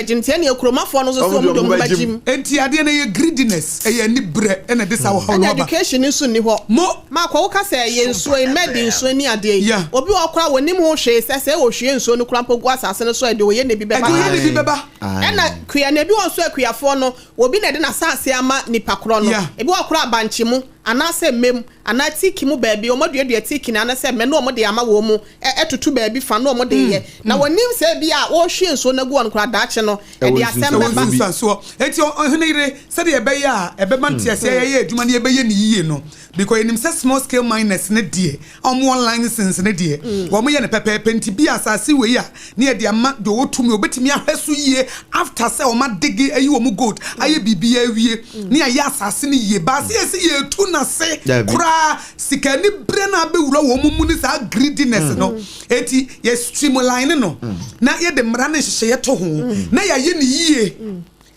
bɛgye nti ɛne akuromafoɔ no nso so Ɔmo ɔmo de de ɔmo ɔmo bɛgye bɛgye mu. Enti adeɛ no yɛ greediness, ɛyɛ anibrɛ ɛna ɛde saa ɔhaw Ɛna no aba. Education nso nni hɔ. Mo. Maakɔ woka sɛ yɛ nsuo yi, mɛdi nsuo ni adeɛ yi. Obi wɔ koraa wɔnim ho hwee sɛ wɔhwie nsuo no koraa mpo gu asase no so a, ɛde oyɛ na ebi bɛba. Ɛde oyɛ na ebi bɛba. Ɛna kua na ebi wɔ nso akuafoɔ no, obi na ɛde n'asase ama nipa korɔ no. Ebi wɔ koraa abankye mu anaasɛ mmem anaa tiki mu baabi wɔn aduadua tiki na anaasɛ mmɛ na wɔn de ama wɔn mu ɛtoto baabi fa na wɔn de yɛ. Na wɔnim sɛ ebi a wɔrehwie nsuo no agu wɔn koraa daakye no ɛde asɛm Ɛwɔ bɛba. Nsunsuansoɔ. Enti ɔhene yere, sɛdeɛ ɛbɛyɛ a ɛbɛma nteaseɛ yɛyɛ adwuma no yɛbɛyɛ no yie no, because yɛnim sɛ small scale miners no deɛ a wɔwɔ license no deɛ wɔyɛ no pɛpɛɛpɛ, nti bi a asase wei a ne yɛde ama deɛ ɔwɔ tumi ɔbɛtumi ahwɛ so yie after sɛ wɔn adege ayi wɔn gold ayɛ biribi awie ne yɛayɛ asase no yie. Baase yɛsi yɛtu n'ase koraa, sika ani bere no abɛwura wɔn mu ne saa greediness no, eti yɛ streamline no na yɛde mmara ne nhyehyɛeɛ to ho na yɛayɛ ne yie.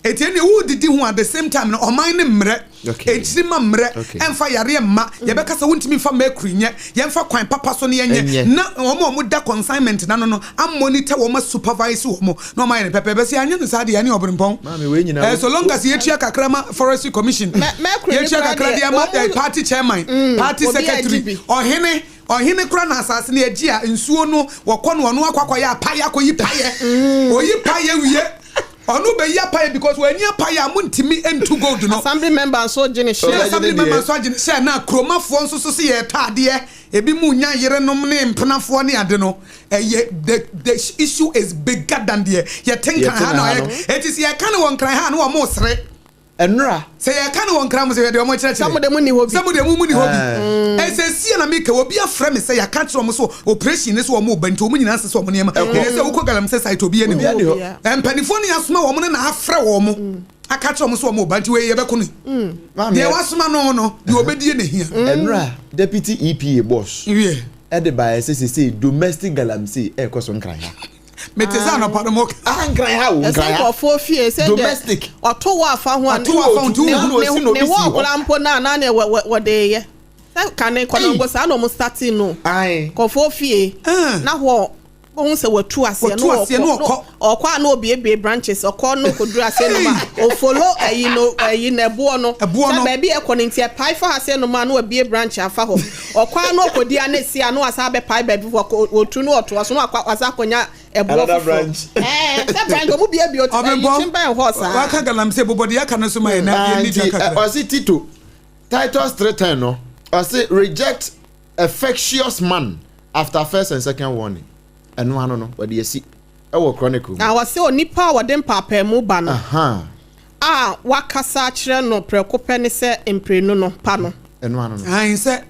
Eti ɛnna ewu didi ho at the same time no, ɔman ne mmerɛ ekyiri ma mmerɛ ɛnfa yareɛ mma. Yɛbɛka sɛ wontumi nfa mercury nyɛ, yɛnfa kwan papa so ne yɛnyɛ na wɔn a wɔn da consignment n'ano no amonitor wɔn, supervise wɔn na wɔn ayɛ no pɛpɛɛpɛ. Sɛ yɛanyɛ no saa deɛ, yɛne ɔbɛnpɔn Maame, wei nyinaa so long as yɛtua kakra ma Forestry Commission, Mercury ne yɛtua koraa kakra deɛ, de ama party chairman, party obi agye secretary, bi. Ɔhene kora na asase no yɛgye a nsuo no wɔkɔ no, ɔno akɔ akɔyɛ apayɛ, akɔyi payɛ, oyi payɛ wie, ɔno bɛyi apayɛ because wɔani apayɛ a montumi ntu gold no. Assembly member nso gye ne ne hyɛ. Assembly member nso agye ne hyɛ, na kuromafoɔ nso so sɛ yɛtɔ adeɛ, ebi mu nya yerenom ne mpenafoɔ ne ade no. Ɛyɛ the issue is bigger than deɛ yɛte Nkran ha Yɛte na ha ɔyɛ no. Eti sɛ yɛka no wɔ Nkran ha no, wɔn mo sere. Ɛnora. Sɛ yɛka no wɔ Nkran mo sɛ yɛde wɔn kyerɛkyerɛ Sɛ mo de mo ni hɔ bi. Sɛ mo de mo mu ni hɔ bi. Ɛsɛ sie na meka obi afrɛ me sɛ yɛaka kyerɛ wɔn so operation ne so wɔn ba, nti wɔn nyinaa sɛ sɛ wɔn nneɛma ɛyɛ sɛ wokɔ galamsey site, obi ani Obi ani hɔ. hɔ. Mpanimfoɔ no yɛasoma wɔn no na afrɛ wɔn aka kyerɛ wɔn so wɔn ba, nti wei yɛbɛko no. Maame, deɛ wasoma no, deɛ ɔbɛdie ne hia. Ɛnora deputy EPA boss wie ɛde baayɛ sɛ sese domestic galamsey ɛɛkɔ so Nkran ha. Mete sɛ anɔpa no mo Ah, Nkran ha o. Ɛsɛ Nkran ha. nkɔfoɔ fie sɛ deɛ Domestic. ɔto wɔ afa ho a Ɔto wɔ afa ho nti ne wohunu ne osi na obi ne si wɔ hɔ. ɔkora mpo na anaa ne wɔde yɛ sɛ kane kɔnɔngo saa na ɔmo starting no kɔfoɔ fie na hɔ ohun sɛ watu aseɛ. Watu aseɛ na ɔkɔ. Ɔkɔ a na obiebie branches, ɔkɔ no koduru aseɛ no ma ofolo ɛyi no, ɛyi na ɛboɔ no Ɛboɔ no. Sɛ baabi ɛkɔ no nti ɛpae fa aseɛ no ma na wabie branch afa hɔ. Ɔkɔ a na ɔkɔdi a na esi a na wasa abɛpae baabi fɔ otu no ɔtoa so na wakɔ wasa akɔnya ɛboɔ Another foforɔ. branch. Sɛ branch ɔmo bie bie otu ɛyi Ɔbɛnpɔn kyɛn hɔ saa. Waka galamsey bobɔ deɛ aka no so ma yɛ na Ah, yɛni nti dwa kakra. Ɔsi Tito, Titus 3:10 no, ɔsi reject a factious man after first and second warning. Ɛno ano no wɔde esi ɛwɔ Chronicle mu. Na wɔsɛ onipa a wɔde mpaapaamu ba no a wakasa akyerɛ no prɛko pɛ ne sɛ mprenu no pa no. Ɛno ano no. Ayin sɛ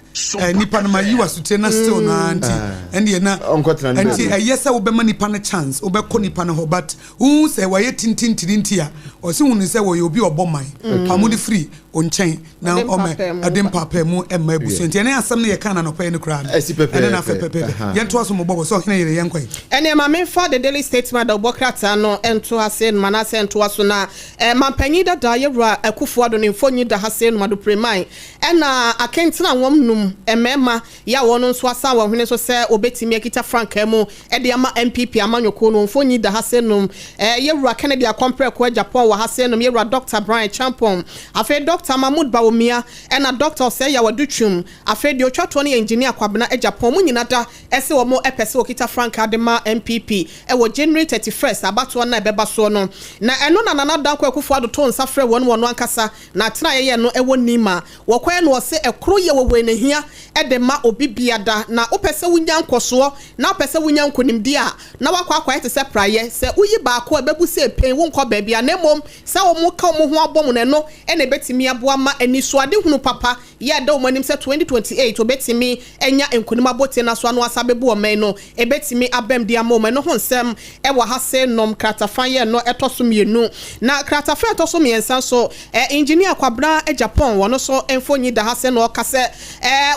nipa no ma yi wa sotie na still na nti ɛndeɛ na Ɔnkɔtena ne nti baabi. Ɛyɛ sɛ wobɛma nipa no chance, wobɛkɔ nipa no hɔ, but wohu sɛ wɔyɛ tintintiri nti a ɔsi hu ne sɛ wɔyɛ obi a ɔbɔ man pamo de firi o nkyɛn na Ɔde ɔmɛ mpaapaamu ɛde ba. mpaapaamu ɛma abusua, nti ɛne asɛm no yɛka na nɔpɛ yi no koraa no Ɛsi pɛpɛɛpɛ. Ɛne n'afɛ pɛpɛɛpɛ. Yɛntoa so mɔbɔ sɛ ɔhene yere yɛnkɔ yi. Ɛnna ma memfa The Daily Statement da ɔbɔ krataa no nto ase no anaasɛ ntoa so na mampanyin dada yɛwura Akufo Addo ne mfonyin da ha se no adopreman ɛna akentena wɔn num mmarima yɛ a wɔn nso asan wɔn hwene so sɛ wɔbɛtumi akita frankaa mu ɛde ama NPP amanyɔkuo no, mfonyin da ha se nom. Yɛwura Kennedy Akɔmprɛko Agyapong wɔ ha se nom, yɛwura Dr Bryan Acheampong, afei Dr Mahmood Bawumia, ɛna Dr Osei Yaw Adutwum, afei deɛ otwa toɔ no yɛ Engineer Kwabena Agyapong. Mu nyina da ɛsɛ wɔn ɛpɛ sɛ wɔkita frankaa de ma NPP ɛwɔ January 31st abatoɔ no a ɛbɛba soɔ no. Na ɛno na Nana Danko Akufo Addo to nsa frɛ wɔn ankasa na atena yɛyɛ no ɛwɔ Nima. Wɔkɔɛ no ɔsɛ ɛkoro yɛ wɔ wɔ n'ahia ɛde ma obi biada, na wopɛ sɛ wonya nkɔsoɔ na wopɛ sɛ wonya nkonimdi a na wakɔ akɔyɛ te sɛ praeɛ, sɛ woyi baako a ɛbɛbu sɛ pɛn wonkɔ baabi a, na mmom sɛ wɔn ka wɔn ho abɔ mu no, ɛno ɛna ɛbɛtumi aboa ma anisoade hunu papa yɛ ɛda wɔn anim sɛ 2028 obɛtumi anya nkonim abɔten na so ano asa bɛbu ɔman no, ɛbɛtumi abɛm de ama wɔn. Ɛno ho nsɛm ɛwɔ ha se nom kratafa yɛ no ɛtɔ so mmienu. Na kratafa ɛtɔ so mmiɛnsa nso, Engineer Kwabena Agyapong wɔn nso mfonyi da ha se na ɔka sɛ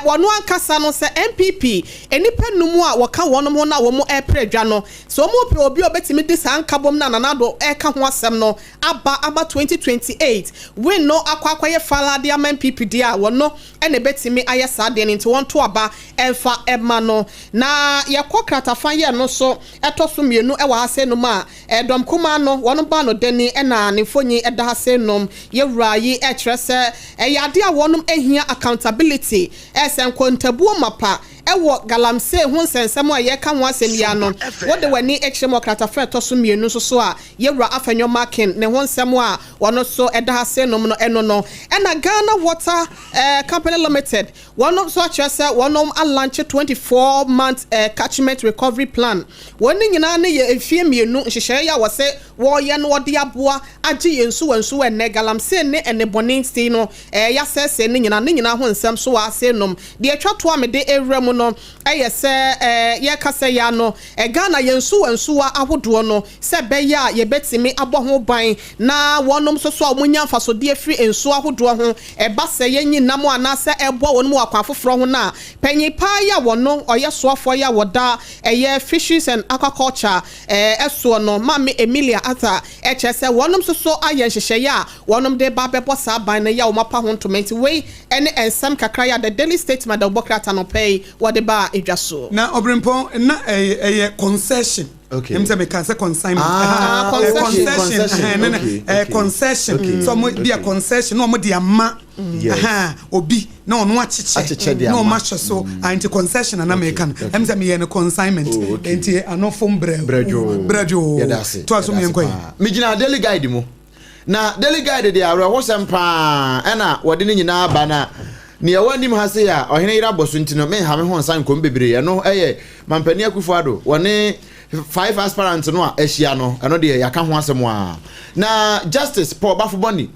wɔn ankasa no sɛ NPP nnipa num a wɔka wɔn ho na wɔn ɛrepere adwa no sɛ wɔn pɛ obi a ɔbɛtumi de saa nkabom na Nana Addo ɛreka ho asɛm no aba ama 2028 win no akɔ akɔyɛ fala de ama NPP deɛ a wɔno. na ɛbɛtumi ayɛ saa adeɛ no nti wɔnto aba mfa mma no. Na yɛkɔ kratafa yɛ no so ɛtɔ so mmienu wɔ ha sei nom a, dɔm kumaa no wɔn ba no dani na ne mfonyin da ha sei nom. Yɛwura yi kyerɛ sɛ ɛyɛ adeɛ a wɔnom hia accountability, sɛ nkontabuo mapa wɔ galamsey ho nsɛnsɛm a yɛreka ho asɛm yi ano. Wode w'ani kyerɛ mu wɔ kratafa a ɛtɔ so mmienu nso so a, Yɛwura Afenyo Markin ne ho nsɛm a ɔno nso ɛda ha sei nom no ɛno no. Ɛna Ghana Water Company Limited wɔnom nso akyerɛ sɛ wɔnom alankye 24 month catchment recovery plan. Wɔn ne nyinaa ne yɛ mfie mmienu nhyehyɛeɛ yi a wɔse wɔreyɛ no wɔde aboa agye yɛn nsuwa nsuwa ɛnnɛ galamsey ne nnebɔne nti no yɛasɛesɛe ne nyinaa ne nyinaa ho nsɛm so wɔ ase nom. Deɛ ɛtwa toɔ a mede rewura mu no yɛ sɛ yɛreka sɛ yɛn ano Ghana yɛn nsuwa nsuwa ahodoɔ no sɛ ɛbɛyɛ a yɛbɛtumi abɔ ho ban na wɔnom nso so a wɔnya mfasodeɛ firi nsuo ahodoɔ ho ɛba sɛ yɛnyi nam anaasɛ ɛboa wɔnom wɔ akwan foforɔ ho no a panyin paa yi a wɔno ɔyɛ soafoɔ yi a wɔda ɛyɛ Fisheries and Aquaculture soɔ no Maame Emilia Arthur kyerɛ sɛ wɔnom nso so ayɛ nhyehyɛeɛ a wɔnom de reba abɛbɔ saa ban no yi a wɔn apa ho ntoma nti wei ne nsɛm kakra yi a The Daily Statesman dawubɔ krataa anɔpa yi wɔde baa dwa so. Na ɔbrempɔn na ɛyɛ concession. Okay. Ɛm sɛ meka sɛ consignment. Ah, concession. Concession. Okay. Concession. So ɔmo bi a concession na ɔmo de ama. Yes. Obi na ɔno akyekyɛ. Na ɔmo ahyɛ so. Nti concession na meka no. Ɛm sɛ meyɛ no consignment. Nti ano fom brɛ. Brɛdwo. Brɛdwo. Yɛda ase. To aso miɛnkɔ yi. Megyina Daily Guide mu. Na Daily Guide de awerɛhosɛm paa ɛna wɔde ne nyinaa ba na nea ɛwɔ anim ha sei a ɔhene yere abɔ so nti no menha me ho nsa nkɔm bebree. Ɛno ɛyɛ Mampanin Akufo-Addo wɔne five aspirants no a ahyia no, ɛno deɛ yɛaka ho asɛm a. Na Justice Paul Bafobɔni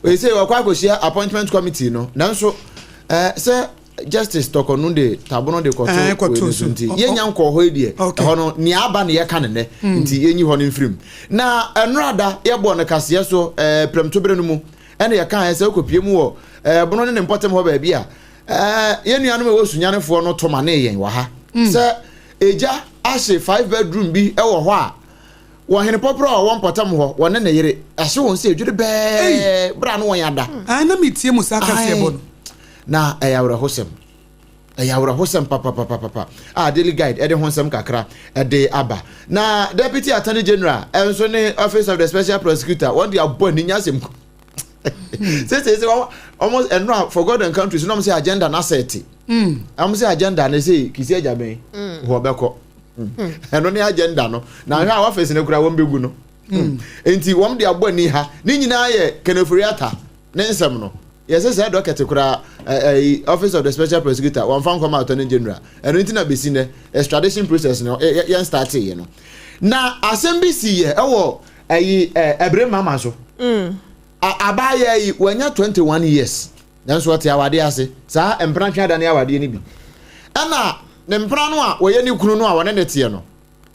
sɛ wɔkɔ akɔhyia appointment committee no, nanso eh, sɛ Justice Tɔkɔnu de tabono de kɔto eh, wei no so nti yɛnya nkɔɔ hɔ yi deɛ ɛhɔ no nea aba ne yɛka ne nnɛ hmm. nti yɛnyi hɔ no mfirim. Na ɛnora yɛbɔɔ no kaseɛ so eh, prɛmtobere no mu ɛna yɛka sɛ wokɔpie mu wɔ eh, bono ne ne mpɔtam hɔ baabi a eh, yɛn nuanom ɛwɔ sunyanefoɔ no to ma ne yɛn wɔ ha hmm. sɛ egya ahye five bedroom bi wɔ hɔ a wɔhene pɔporɔ a ɔwɔ mpɔtam hɔ wɔne ne yere ahye wɔn sɛ edwiri bɛɛ berɛ a no wɔn ada. Ah, na metie mu saa kaseɛ bɔ no. Na ɛyɛ awerɛhosɛm, ɛyɛ awerɛhosɛm papapapapa a Daily Guide ɛde ho nsɛm kakra ɛde aba. Na Deputy Attorney General ɛnso ne Office of the Special Prosecutor wɔn de abɔ ani nya asɛm sese sɛ wɔn ɛno a for God and country so na wɔn sɛ agenda na sɛte wɔn sɛ agenda na sɛ kisi agya bɛn hɔ bɛkɔ ɛno ne agenda no na ahwɛ a wɔfɛsi no kura wɔn bɛgu no nti wɔn de abɔ ani ha ne nyinaa yɛ Ken Ofori-Atta ne nsɛm no yɛsɛ sɛ docket koraa ɛɛ Office of the Special Prosecutor wɔn fa nkɔma Attorney General ɛno nti na besi nɛ extradition process no yɛn start yɛ no na asɛm bi si yɛ ɛwɔ ɛyi ɛɛ ɛbere mama so abaayewa yi wanya 21 years nanso ɔte awadeɛ ase saa mpena twe adane awadeɛ no bi ɛna ne mpena no a wɔyɛ ne kunu no a wɔne ne teɛ no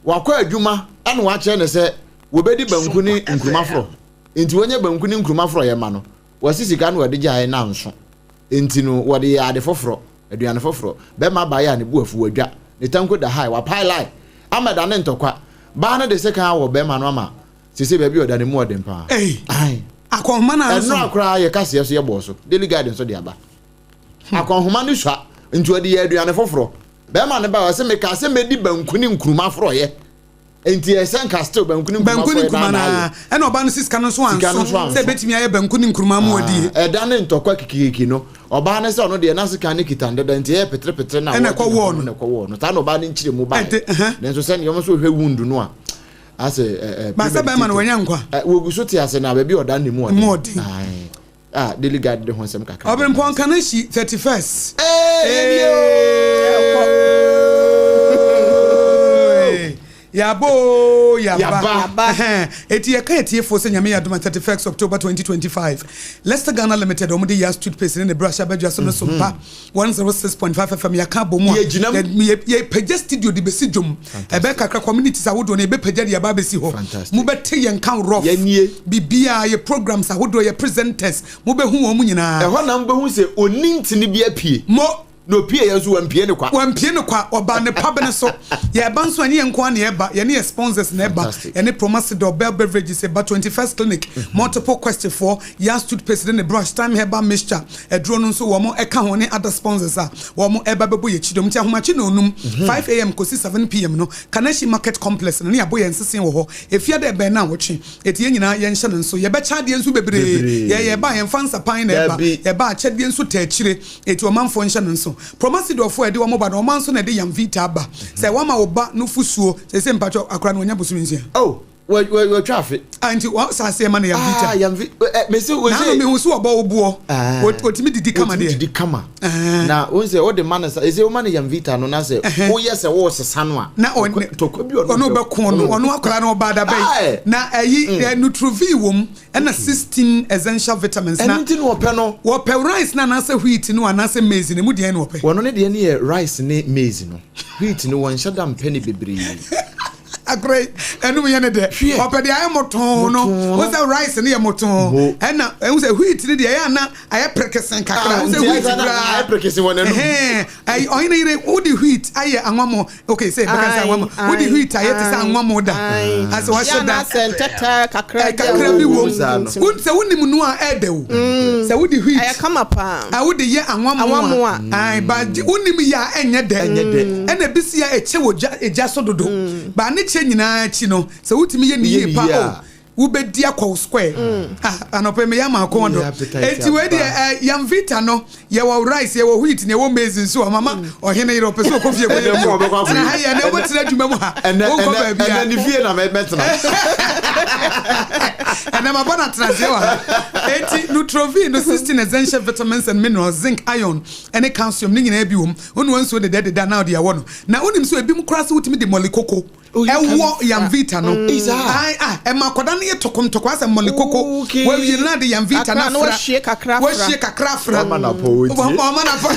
wakɔ adwuma ɛna wakyerɛ ne sɛ wɔbɛdi banku ne nkuruma forɔ nti wɔnyɛ banku ne nkuruma forɔ yɛ ma no wɔsi sika no wɔde gyae na nso nti no wɔde yɛ ade foforɔ aduane foforɔ bɛrima baayɛ a ne bu afu wadwa ne tanko da ha wapae line ama da ne ntɔkwa baa no de sekan wɔ bɛrima no ama sese baabi ɔda ne mu ɔden paa. Akɔnhoma na nso ɛnura koraa yɛ kaseɛ so yɛ bɔɔ so Daily Guide nso de aba akɔnhoma no sua nti ɔde yɛ aduane foforɔ bɛrima no ba ɔsɛ meka sɛ mɛdi banku ne nkuruma forɔyɛ nti ɛsɛ nka still banku ne nkuruma banku ne nkuruma na ɛna ɔba no si sika no nso anso sɛ ebetumi ayɛ banku ne nkuruma mu adi. Ɛda ne ntɔkwa kikikiki no ɔbaa ne sɛ ɔno deɛ n'aseka ne kita ndeda nti ɛyɛ peterepetere na ɛna ɛkɔ wɔɔ no na ɛkɔ wɔɔ no saa na ɔbaa ne nkyerɛ mu baa nanso sɛ nea ɔmo nso hwɛ wound no a asɛ ɛɛ baasa bɛrima no wɔnyɛ nkwa. Ɛ wogu so te ase na baabi ɔda ne mu ɔden. Mu ɔden. A Daily Guide de ho nsɛm kakra. Ɔbɛnpɔn Kanahyi 31st. Ee yaba o yaba. Yaba. Eti yɛka yɛtiefoɔ sɛ Nyame yɛ adoma 31st October 2025 Leicester Ghana Limited ɔmo de Yas toothpaste ne ne brush abɛdwa so no so mpa 106.5 FM yɛka abɔ mu a Yɛgyina mu. Yɛpagya studio de bɛsi dwom ɛbɛ kakra communities ahodoɔ no yɛbɛpagya de aba abɛsi hɔ. Fantastic. Mobɛte yɛn ka rough. Yɛnie. Biribiaa yɛ programs ahodoɔ yɛ presenters mobɛhu wɔn mu nyinaa. Ɛhɔ na mbɛhu sɛ oni ntini bi apue. Mo. Na opie yɛ nso wampie ne kwa. Wampie no kwa, ɔba ne pa bene so. Yɛba nso, ɛne yɛn nko ara na yɛba, yɛne yɛ sponsors na ɛba. Fantastic. Yɛne Promasidor, Bell Beverages ɛba, 21st Clinic, Multiple Quest foɔ, Yas Toothpaste ne ne brush, Time Herbal Mixture, aduro no nso wɔn ɛka ho ne other sponsors a wɔn ɛba bɛbɔ yɛn akyi dɔm. Nti ahomakye nnɔnnum, 5 am kɔsi 7 pm no, Kaneshie Market Complex no ne yɛabɔ yɛn sese wɔ hɔ. Efia dɛ ɛbɛn na awɔtwe. Eti yɛn nyinaa yɛnhyɛ no nso. Yɛbɛkyɛ adeɛ nso bebree. Bebree. Yɛ yɛba a, yɛmfa nsapan na ɛba. Dabi. Yɛba akyɛdeɛ nso ta akyire. Eti ɔmanfoɔ nhyɛ no nso. Promasidorfoɔ a ɛde wɔn ba no, ɔman nso na ɛde Yamvita aba. Sɛ wɔama wo ba no fusuo, sɛ mpatwɔ akora no wɔnya bosome 6. Oh, wɔtwa afe. Ah, nti wɔn saase ɛma no Yamvita. Ah, Yamvi ɛ mesi Na ano wɔsi. mehu so wɔbɔ wo boɔ. Ah. Wɔtumi didi kama wotumi deɛ. didi kama. Ah. Na wɔn sɛ wɔde ma no sa ese wɔma no Yamvita no na sɛ woyɛ sɛ wɔresesa no a. Na ɔne tɔkwa bi ɔno bɛko no, ɔno akora no ɔba adaba Aye. yi na ɛyi Nutrivie wɔ mu ɛna 16 essential vitamins na Ɛno nti na wɔpɛ no. Wɔpɛ rice na anaasɛ wheat no anaasɛ maize no mu deɛ na wɔpɛ? Wɔno ne deɛ ne yɛ rice ne maize no. Wheat no, wɔnhyɛ da mpɛ ne bebree. Akora yi ɛnum yɛ ne dɛ. Hwɛ. Ɔpɛ deɛ ayɛ mɔtɔn no. Mɔtɔn no. Wọ́n sɛ rice no yɛ mɔtɔn. Mo. Ɛna ɛhu sɛ wheat no deɛ ɛyɛ ana ayɛ pɛrɛkɛsɛn kakra. Ah, Wọ́n sɛ nti wheat ayɛ sɛ na ayɛ pɛrɛkɛsɛn wɔ n'anum. Ɛhɛn, ɛyi ɔyene yere wode wheat ayɛ anwamɔ, ok, sɛ bɛka sɛ anwamɔ, wode wheat ayɛ te sɛ anwamɔ da asɛ wahyɛ yɛ da anaasɛ ntɛtɛ kakra. Ɛ, kakra bi wɔ Saa no. mu. Sɛ wonim no a ɛɛdɛ o, sɛ wode wheat Ɛyɛ kama paa. A wode yɛ anwammo. Anwammo. A ae, ba wonim yɛ a ɛnyɛ dɛ. Ɛnyɛ dɛ. Ɛna ebi si a ɛkyɛ wɔ gya egya so dodo ba ne kyɛ nyinaa akyi no, sɛ wotumi yɛ ne Woyɛ yie ne pa yie o a. Wobɛdi akɔ square. Ah, anɔpɛ meyɛ ama akɔn do. Woyɛ appetite Eti wei deɛ aba. Yamvita no, yɛwɔ rice, yɛwɔ wheat na yɛwɔ maize nso a mama ɔhene yere ɔpɛ sɛ ɔkɔ fie kɔyɛ Ɛnɛ bio. mu a ɔbɛkɔ akɔyɛ. Tena ha yɛ ɛnɛ wobɛtena adwuma mu ha. Ɛnɛ Wonkɔ ɛnɛ baabi a ɛnɛ ne fie na mɛtena. Ɛnɛ mabɔ no atenaseɛ wɔ ha. Enti Nutrovin no, 16 essential vitamins and minerals, zinc, iron ɛne calcium ne nyinaa bi wɔ mu. Wonua nsuo dedɛdeda na wode awɔ no. Na wonim sɛ ebi mu koraa sɛ wotumi de mɔle koko ɛwɔ Yamvita no. Ei, saa. Ai, ah, ɛma akwadaa no yɛ tokomtoko asɛ mɔle koko. Wawie no na de Yamvita Kakra no na afra. wahwie kakra afra. Wahwie kakra afra. Wama no apɔ wɔtie. Ɔma no apɔ.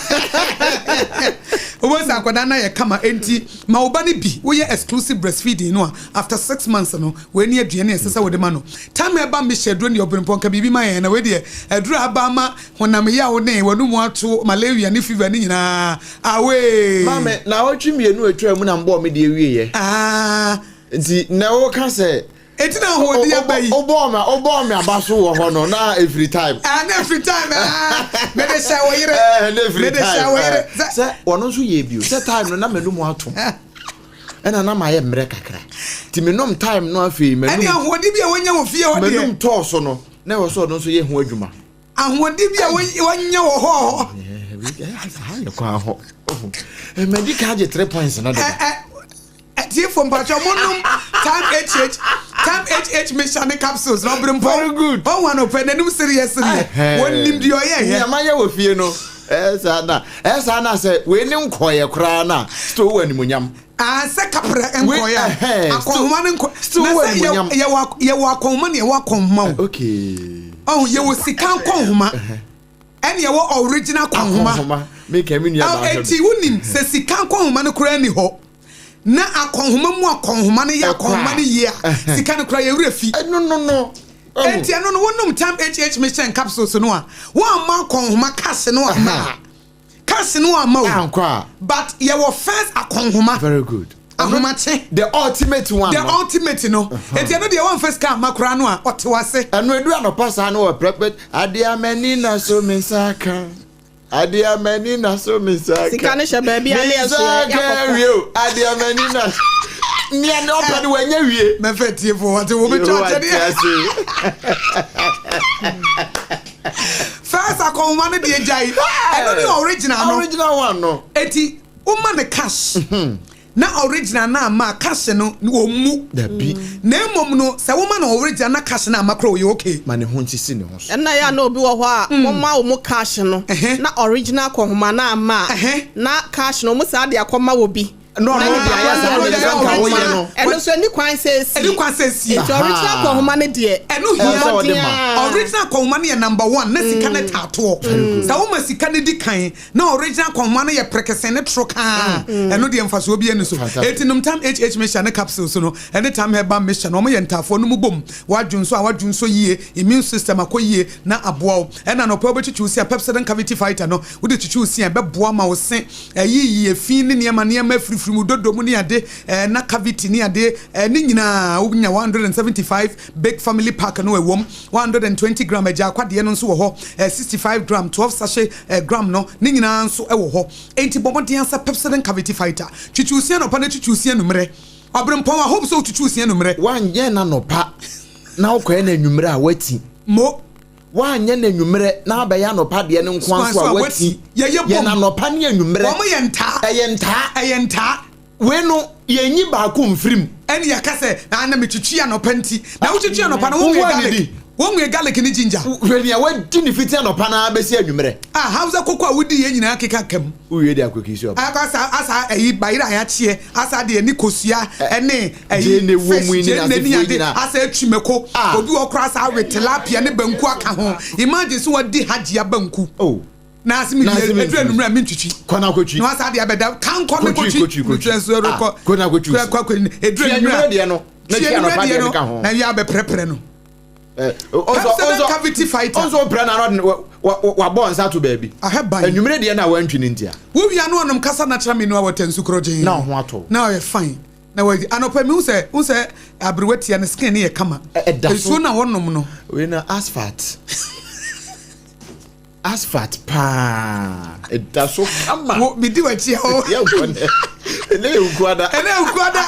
Wobɛhu sɛ akwadaa no ayɛ kama. Enti ma wo ba no bi. Woyɛ exclusive breastfeeding no a, after 6 months no, wei ne aduane a ɛsɛ sɛ wode ma no. Time ɛba mehyɛ aduro ne ɔberempɔ nka biribi ma yɛn na wei deɛ aduro a aba ama honam yaw ne w'anum ato, malaria ne fever ne nyinaa away. Maame, na awɔtwe 2 atwa mu na mbɔɔ me deɛ wieɛ. Ah. Nti na woka sɛ Eti na ahoɔden aba yi. Wobɔɔ me aba so wɔ hɔ no na ɛfiri time. Ah, na every time, ah, mede hyɛ wo yere. Na ɛfiri Mede time. hyɛ wo yere. Sɛ ɔno nso yɛ bio sɛ time no na m'anum ato ɛna na mayɛ mmerɛ kakra nti menom time no afei Ɛne m'anum ahoɔden bi a wɔnya wɔ fie hɔ deɛ. M'anum tɔɔ so no na ɛwɔ sɛ ɔno nso yɛ ho adwuma. Ahoɔden bi a wɔnya wɔ hɔ. Yɛ kwan hɔ madi ka agye three points no deda. Atiefo, mpatwa monom Time HH, Time HH mixture ne capsules na ɔbere mpɔ. Very good. Ɔhu anɔpɛ n'anim sereɛ sereɛ, wɔnim deɛ ɔyɛ yɛ. Nneɛma yɛ wɔ fie no, ɛyɛ saa na sɛ wei ne nkɔyɛ koraa na still wɔ animonyam. Ah, sɛ kaprɛ nkɔyɛ a akɔnhoma ne nkɔ Still na wɔ sɛ animonyam. yɛwɔ akɔnhoma ne yɛwɔ akɔnhoma o. Ɔhu, yɛwɔ sika nkɔnhoma ɛne yɛwɔ original kɔnhoma. Akɔnhoma meka me nua Ɔ, baa hwɛ eti me. wonim sɛ sika nkɔnhoma no koraa ni hɔ na akɔnhoma mu akɔnhoma no yɛ Ɛkɔ akɔnhoma a. no yie a, sika no koraa yɛwerɛ fi. Ɛno no. Enti ɛno no, wonom Time HH mixture capsules no a, woamma akɔnhoma cash no amma a, cash no amma o. Ankɔ a. But yɛwɔ first akɔnhoma. Very good. Ahomakye. The ultimate one The no. ultimate no. Enti ɛno deɛ, wɔmfa sika amma koraa no a, ɔte wase. Ɛno edu anɔpa saa no wɔ prɛpɛ adeɛ amani na so me nsa ka, adeɛ amani na so me nsa ka. Sika no hyɛ baabi a me ne yɛ so nsa yɛ ka yɛakɔfo. wie o, adeɛ amani na nea ne ɔpɛ no wanya wie. Mɛfɛ tiefo wɔte wɔbɛtwa Yehowa akyɛdeɛ. te ase. First akɔnhoma no deɛ, gyae, ɛno ne original no. Original one no. Eti woma ne cash na original na ama cash no wɔmmu. Dabi. Na mmom no, sɛ woma no original na cash na ama korɔ, ɔyɛ okay. Ma ne ho nsisi ne ho so. Ɛnna yɛ a na obi wɔ hɔ a wɔma wɔn cash no na original kɔnhoma na ama a na cash no wɔn saa de akɔma wɔ bi. Na ɔno de ayɛ saa de sɛ nka woyɛ no. Ɛno nso ɛni kwan sɛ esi. Ɛni kwan sɛ esi. Nti original akɔnhoma no deɛ. Ɛno hia. Original akɔnhoma no yɛ number one na sika no taatoɔ. Sɛ woma sika no di kan na original akɔnhoma no yɛ prekesen ne toro kaa ɛno deɛ mfasoɔ bi ɛni so. Eti nom tam HH mixture ne capsules no ɛne tam herbal mixture no wɔn yɛ ntaafoɔ no mu bom. Wadwo nso a wadwo nso yie, immune system akɔ yie na aboa wo. Ɛna anɔpa wobɛtwitwi wo se a Pepsodent cavity fighter no wode twitwi wo se a ɛbɛboa ma wo se Ɛyiyi efi ne nneɛma nneɛma afirifiri mu, dodo mu ne ade, eh, na cavity ne ade, eh, ne nyinaa. Wonya 175 big family pack no ɛwom, 120 gram agya akwadeɛ no nso wɔ hɔ, eh, 65 gram, 12 sachet eh, gram no, ne nyinaa nso ɛwɔ hɔ. Enti bɔ mmɔden ara sɛ Pepsodent Cavity Fighter. Twitwi wo se anɔpa na twitwi wo se anwummerɛ. Ɔberempɔn, I hope sɛ wotwitwi wo se anwummerɛ. Woanyɛ no anɔpa na wokɔyɛ no anwummerɛ a, woati. Mo. Woanyɛ no anwummerɛ na abɛyɛ anɔpa deɛ no nko ara nso a, woati. Yɛ no anɔpa ne anwummerɛ. Wɔn yɛ ntaa. Ɛyɛ ntaa. Ɛyɛ ntaa. Wei no, yɛnyi baako mfiri mu. Ɛne yɛka sɛ, na na metwitwi anɔpa nti. Na wotwitwi anɔpa no, wonwie garlic. Wonwie garlic ne ginger. Hwɛ nea wadi ne fiti anɔpa no ara bɛsi anwummerɛ. Ah, Hausa koko a wodi yɛ nyinaa keka ka mu. Wowie de akɔki so aba. Asa asa ɛyi bayerɛ a yɛakyeɛ asa deɛ ne kosua ɛne ɛyi fish gyeene ne ade asa atwi mako obi wɔ kora asa awe tilapia ne banku aka ho imagine sɛ wadi hajia banku oh. na ase mi deɛ ɛduru anummerɛ a mentwitwi kɔ na kɔtwi na wasa deɛ abɛda kankɔ ne kɔtwi kɔtwi nso ɛrekɔ kɔ na kɔtwi kɔ kɔ ɛduru anummerɛ deɛ no na twi anɔpa deɛ no ka ho na yɛ abɛprɛprɛ no Pepsodent cavity fighter. Ɔnso ɔpra na ɔde wabɔ nsa to baabi. Ahɛ ban. Anwummerɛ deɛ na wantwi ne ntia. Wowia no ɔnom kasa natural mineral water nsu korɔgyenn. Na ɔho atɔ. Na ɔyɛ fine. Na wadi anɔpa mi hu sɛ aberewa tia ne skin no yɛ kama. Ɛda so. Nsuo na wɔnom no. Wei na asphalt. Asphalt paa ɛda so kama. Wo medi w'akyi a o. Yɛ nkɔ nɛ. Ɛnɛ yɛ ukuada. Ɛnɛ yɛ ukuada.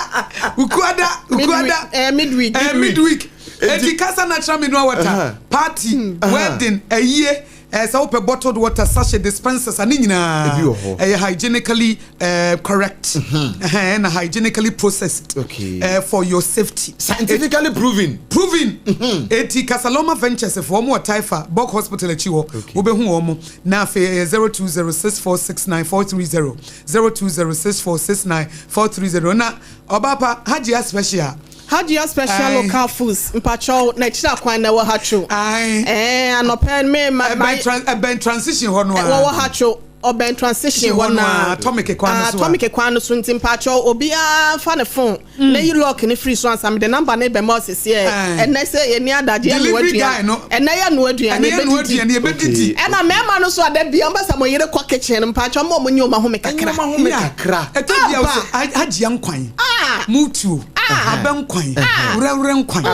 Ukuada. Ukuada. Eh, midweek. Eh, midweek. Eti kasa natural mineral water. Party, wedding, ɛyie. Eh, sɛ wopɛ bottled water, sachet, dispensers, ne nyinaa. Ebi wɔ hɔ. Ɛyɛ hygienically eh, correct. Ɛhɛn, na hygienically processed. Okay. Eh, for your safety. Scientifically proven. Proven. Eti Casaloma Ventures fo wɔn wɔ Taifa, Bok Hospital akyi hɔ. Okay. Wobɛhu wɔn. Na afei ɛyɛ 0206469430. 0206469430. Na ɔbaapa Hajia Special. Hajia Special Aye. Local Foods mpakyɛw na akyiri akwan na ɛwɔ Hatcho. Aye. Ɛɛ anɔpɛ me ma ma Ɛbɛn tran ɛbɛn transition hɔ no ara. wɔwɔ Hatcho. Ɔbɛn transition hɔ naa. Atomic kwan no so a. Atomic kwan no so nti mpakyɛw obiara nfa ne phone na yi lock no firi so ansa mede number no bɛma wo sesiɛ. Ɛnɛ sɛ yɛni adagye yɛ noa Delivery guy aduane. no. Ɛnɛ yɛ noa aduane Ɛnɛ yɛ noa yɛbɛdidi. aduane yɛbɛdidi. Ɛna mmarima no so a da biara wɔbɛsa mo yere kɔ kitchen no mpakyɛw mo a mo nye wɔn ahome kakra. Ɛnyɛ wɔn ahome kakra. Ɛtɔ bi a wosɛ agyia nkwan. Mutuo. Abɛ nkwan. Werɛwerɛ nkwan.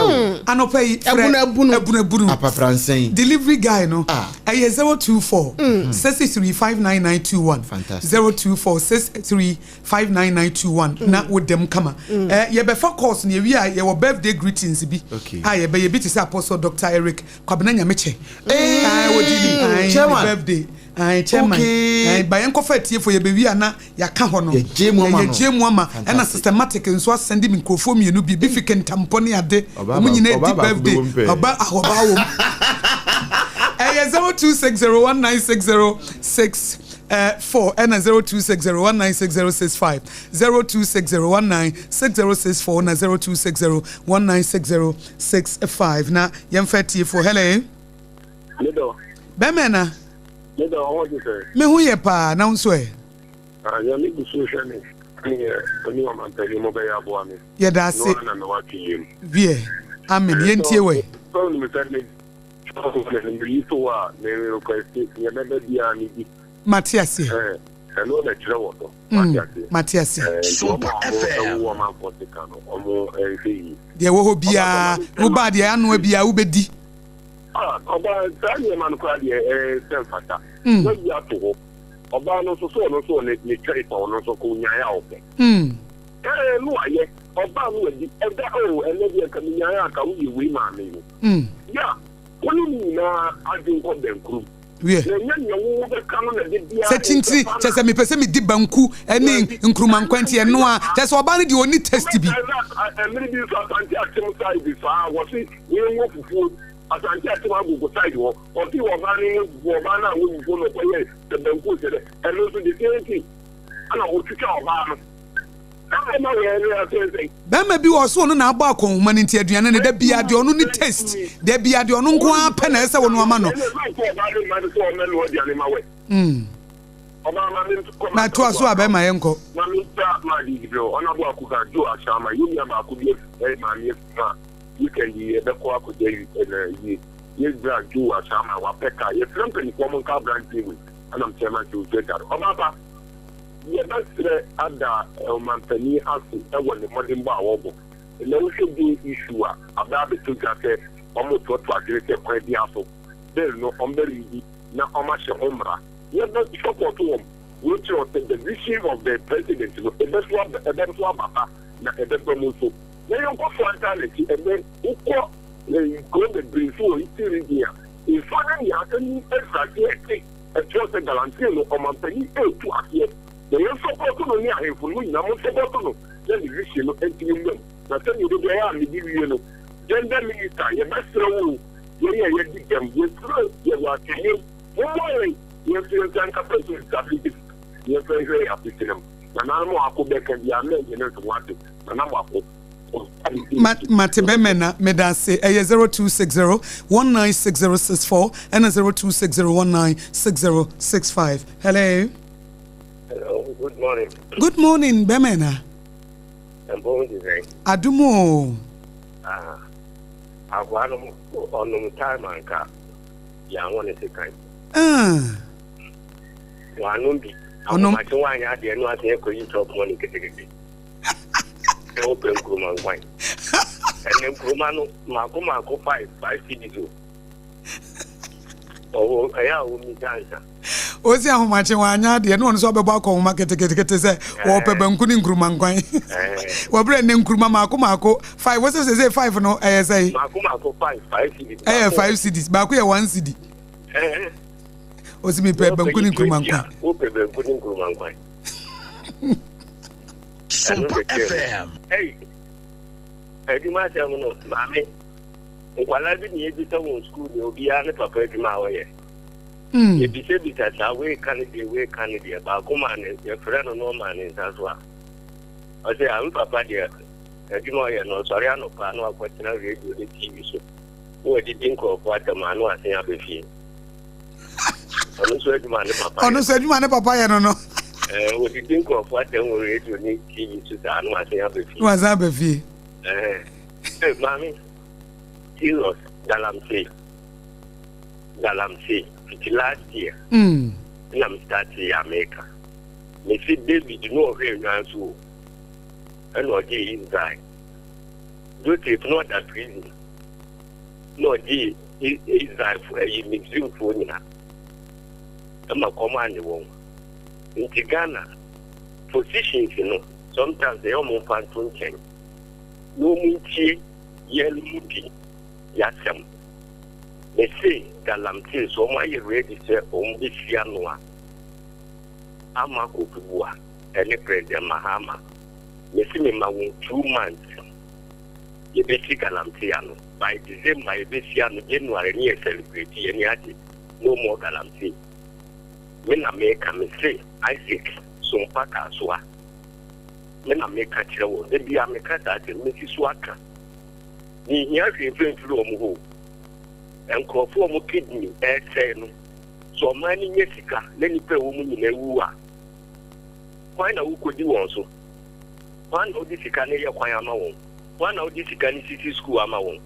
Anɔpa yi frɛ. Abunu abunu. Abunu abunu. Apapransa yi. Delivery guy no. Ɛyɛ 024 63 59921. Fantastic. 024 63 59921 na wo dɛm kama. Eh, yɛbɛfa course no yɛwie a yɛwɔ birthday greetings bi Okay. a yɛbɛyɛ bi te sɛ Apostle Dr. Eric Kwabena Nyamekyɛ. Hey, Ah, wɔdi ne ae, ne chairman. birthday. Ae, chairman. Okay. Ae, ba yɛnkɔfa atiefo yɛbɛwie a na yɛaka hɔ no. Yɛgye mu ama no. Yɛgye mu ama. Ɛna Fantastic. systematic nso asɛnde me nkurɔfoɔ mmienu bi, bi fi Kentampɔ ne ade. Ɔbaa Wɔn ba- nyinaa ɔbaa di baako birthday. bɛwɔ mu pɛɛ. Ɔba ah, ɔbaa wɔ mu. Ɛyɛ 0260196064 ɛna 0260196065 0260196064 na 0260196065 na yɛmfa atiefoɔ. Hello. Medɔ. Bɛmɛ na. Medɔ ɔwɔ te sɛ. Me ho yɛ paa na wo nso ɛ. Ah, Nyame gu so hwɛ me. Ne yɛ ɔne ɔmanpanyin mo bɛyɛ aboa me. Yɛda ase. No ara na mewɔ atweyɛ mu. Wiɛ, amen. Yɛntie wɛ. Sɛ wonim sɛ me meyi so a me request nea mɛba biara me di. Mate aseɛ. Ɛɛ, ɛno na ɛkyerɛ wɔ dɔ. Mate aseɛ. Mate aseɛ. Ɛɛ, nti wɔn a wɔn ɛwo wɔn amanfoɔ sika no, wɔn nhwɛ yie. Deɛ ɛwɔ hɔ biara, wobaa deɛ anoa biara wobɛdi. Ah, ɔbaa saa nneɛma no koraa deɛ ɛɛ sɛ mfata. Wayi ato hɔ. Ɔbaa no nso so ɔno nso ne ne choice a ɔno nso ko nyae a ɔpɛ. Ɛɛ no ayɛ. Ɔbaa no wadi. Ɛda o ɛnɛ deɛ nka menyae a nka woyɛ wei maa me no. Ya, wo ne ne nyinaa adwen kɔ bɛnkurom. Wiɛ. Na ɛnyɛ nea wo wobɛka no na da biara Sɛ kyinkyini, nsɛmpa kyerɛ na. sɛ mepɛ sɛ medi banku ne Dabi. nkruma nkwan nti ɛno a, kyerɛ sɛ ɔbaa no deɛ ɔnni taste bi. Wobɛkae na mmere bi nso Asante Akyem side saa wɔse wɔnwɔ fufuo Asante Akyem Agogo side hɔ ɔse ɔbaa no nwɔ fufuo ɔbaa no anwɔ fufuo na ɔkɔyɛɛ sɛ banku sɛ dɛ ɛno nso the same thing ɛna ɔtwitwa ɔbaa no. Bɛrima bi wɔ so ɔno na abɔ akɔnhoma no nti aduane no da bia deɛ ɔno ne taste da bia deɛ ɔno nko ara pɛ na ɛsɛ wɔn ama no. Na to aso a bɛrima yɛ nkɔ. Weekend yi yɛbɛkɔ akɔgya yi ɛna yie yɛ bra Joe Asaama wapɛ kaa yɛsrɛ mpanyinfoɔ mo nka abranteɛ wei ɛna mkyɛn ma nkyɛn otua tare ɔbaa pa yɛbɛsrɛ ada ɔmanpanin ase ɛwɔ ne mmɔdenbɔ a ɔbɔ ɛnɛ wohwɛ bill issue a abɛ abɛtɔ dwa sɛ ɔmo toatoa adwene sɛ kwan biara so bill no ɔmo bɛ redi na ɔmo ahyɛ ho mmara yɛbɛ support wɔn wei kyerɛ sɛ the vision of the president no ɛbɛso aba ɛbɛso aba pa na ɛbɛba mu nso. Na yɛnkɔ so ntaa n'akyi. Ɛnnɛ, wokɔ nkuro bebree so wɔ Eastern Region a, nsuo no nea ani afiri aseɛ rete. Ɛkyerɛ sɛ galamsey no, ɔmanpanin retu aseɛ. Na yɛnsɔpɔto no ne ahemfo no, mo nyinaa monsɔpɔto no na ne vision no ntumi mma mu. Na sɛdeɛ da biara a mede wie no, Gender Minister, yɛbɛsrɛ wo o, yɛn a yɛadi dɛm, yɛsrɛ, yɛwɔ atɛnyɛm, mommoa yɛn, yɛn nso yɛnsa nka person with disability, yɛmfa nhwɛ yɛn asetena mu. Nananom a wɔakɔ bɛka biara, mɛnyɛ no nso moate. Mate bɛmɛ na meda ase. Ɛyɛ 0260 196064 ɛna 0260 196065. Hello. Hello, good morning. Good morning, bɛmɛ na. Ɛmbɔ de sɛn? Adum o. Ah, akoa no ɔnom time anka yɛanwɔ ne sekan. Ah. Wanom bi. Ɔnom. Ahomakye wanyɛ adeɛ no asɛn akɔyi chop money ketekete. Sɛ wopɛ nkuruma nkwan. Ɛnɛ nkuruma no mako mako 5 5 cedis o. Ɔwɔ ɛyɛ a wɔmmisa ansa. Osi ahomakye wanyɛ adeɛ na ɔno nso abɛbɔ akɔnhoma ketekete sɛ wɔpɛ banku ne nkuruma nkwan. Wɔbrɛ ne nkuruma mako mako 5 wɔsɛ sɛ sɛ 5 no ɛyɛ sɛ. Mako mako 5 5 cedis. Ɛyɛ 5 cedis baako yɛ 1 cedi. Osi mi pɛ banku ne nkuruma nkwan. Wopɛ banku ne nkuruma nkwan. Sompa FM. Hey, adwuma asɛm no maame nkwadaa bi na yɛbisa wɔn sukuu deɛ obiara ne papa adwuma a ɔyɛ. Yɛbisabisa saa wei ka ne deɛ wei ka ne deɛ baako maa ne yɛfrɛ no na ɔmaa ne nsa so a ɔsɛ a me papa deɛ adwuma ɔyɛ no ɔsɔre anɔpa na wakɔtena radio ne TV so na wadidi nkurɔfoɔ atɛm a na wasen aba fie. Ɔno nso adwuma ne papa yɛ. Ɔno nso adwuma ne papa yɛ no no. Ɛɛ wɔdidi nkurɔfoɔ atɛm wɔ radio ne TV so saa na wasen aba fie. Na wasen aba fie. Ɛɛ ee maame serious galamsey galamsey fiti last year. Na me start yɛ America. Mesi David no ɔhwɛ nnwan so o ɛna ɔgye Israel. Joseph no ɔda prison na ɔgye Israelfoɔ ɛyi Misrimfoɔ nyinaa ɛma kɔm ane wɔn. Nti Ghana positions no sometimes ɛyɛ ɔmo mfa nto nkyɛn na ɔmo ntie yɛn mu bi yasɛm. Mese galamsey so ɔmo ayɛ ready sɛ ɔmo bɛsi ano a ama Kofi Buah ɛne President Mahama. Mese mema wɔn 2 months yɛbɛsi galamsey ano. By December yɛbɛsi ano, January ne yɛ celebrate yɛn ani agye, no more galamsey. Me na meka, mese Isaac Sompa Kasoa me na meka kyerɛ wɔn da bia meka saa asɛm mesi so aka. Menhia hwee mfa mfiri wɔn hɔ o. Nkurɔfoɔ a wɔn kidney ɛresɛe no, sɛ ɔman no nya sika na nnipa a ɛwɔ mu nyinaa wu a, kwan na wokɔdi wɔn so? Kwan na wode sika no yɛ kwan ama wɔn? Kwan na wode sika no sisi sukuu ama wɔn?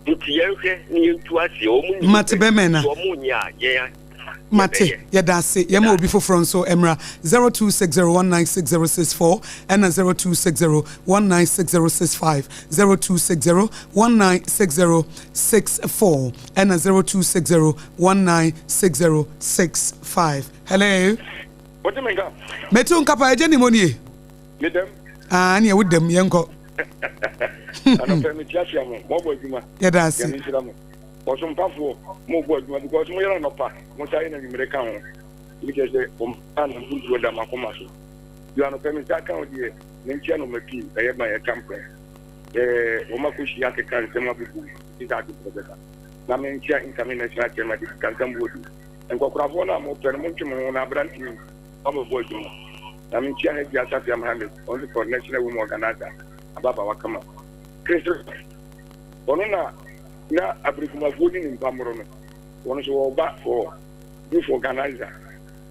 Nti yɛnhwɛ na yɛntu aseɛ. Wɔn nim Mate sɛ bɛmɛ na. sɛ wɔn nyɛ a yɛn Mate, yɛbɛyɛ. yɛda ase. Yɛma obi foforɔ nso mmra. 0260196064 ɛna 0260196065, 0260196064 ɛna 0260196065. Hello. Wote me nka? Metu nka pa, agya ni mo nie. Medam. Ah, ne ɛwo dam, yɛnkɔ. Anɔpɛ mekyiakyia mo, mɔbɔ adwuma. Yɛda ase. Nyame nhyira mo. Ɔsompafoɔ, mobɔ adwuma because moyɛ no anɔpa, mo sa yɛ no anwummere ka ho. Bi kyerɛ sɛ wɔn a na mpuntuo da m'akoma so. Deɛ anɔpɛ me nsa ka wo deɛ, menkyia no ma pii, ɛyɛ ban ɛka mpɛn. Ɛɛ wɔn akɔhyia akeka nsɛm agugu nti sɛ ade pɛ bɛba. Na menkyia incoming national chairman de kankan buodu. Nkɔkorafoɔ no a mopɛ no, montwe mo ho na aberanteɛ yi wabɛbɔ adwuma. Na menkyia Hajia Safia Mohammed, ɔno nso for National Women Organizer, ababaawa kama. Chris ɔno na na Abirikumafoɔ di ne mpammoro no, wɔn nso wɔreba for youth organizer.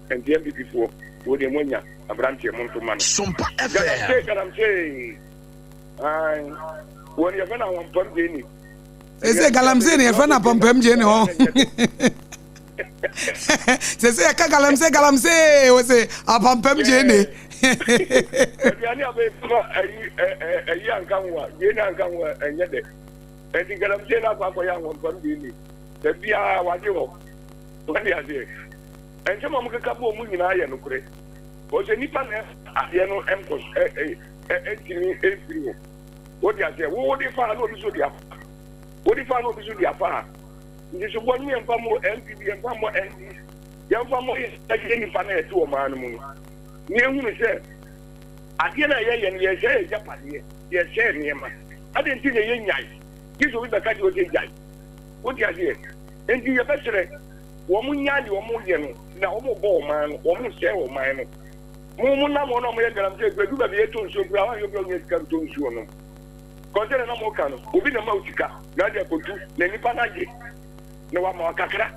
Nti NPP foɔ, wei deɛ moanya aberanteɛ monto ma no. Sompa FM. Galamsey, galamsey. Ae, wɔn yɛfɛ no ahompam gyeni. Sese galamsey ne yɛfɛ no apampam gyeni hɔ. Sese yɛka galamsey galamsey wɔ se apampam gyeni. Aduane a bɛyɛ ma ayi ayi anka ho a gyeni anka ho a ɛnyɛ dɛ. Ɛnti galamsey no akɔ akɔyɛ ahompam gyeni. Da biara wagye hɔ. Wade aseɛ. Nsɛm a wɔkeka bɔɔ mu nyinaa yɛ nokorɛ. Wɔsɛ nipa na adeɛ no nkɔ ɛntumi mfiri hɔ. Wode aseɛ, wo wode fa ha na obi nso de afa ha. Wode fa ha na obi nso de afa ha. Nti sobɔ no yɛmfa mmɔ NPP, yɛmfa mmɔ NDC, yɛmfa mmɔ yɛn nipa na yɛte ɔman no mu no. Na yɛhunu sɛ adeɛ no a yɛyɛ no yɛsɛe yɛn agyapadeɛ, yɛsɛe nneɛma. Adɛn nti na yɛnnyae? Gye sɛ obi bɛka kyerɛ wo sɛ gyae. Wote aseɛ? Nti yɛbɛsrɛ wɔn nnyae deɛ wɔyɛ no na wɔbɔ ɔman no, wɔsɛe ɔman no. Mo mo nam wɔn a wɔyɛ galamsey kura du baabi yɛtɔ nsuo kura wɔn a yɛ nya sika ntɔ nsuo nom. Kɔnsɛ na na mo ka no obi na ma wo sika na ade akɔtu na nipa no agye na wama wo kakra.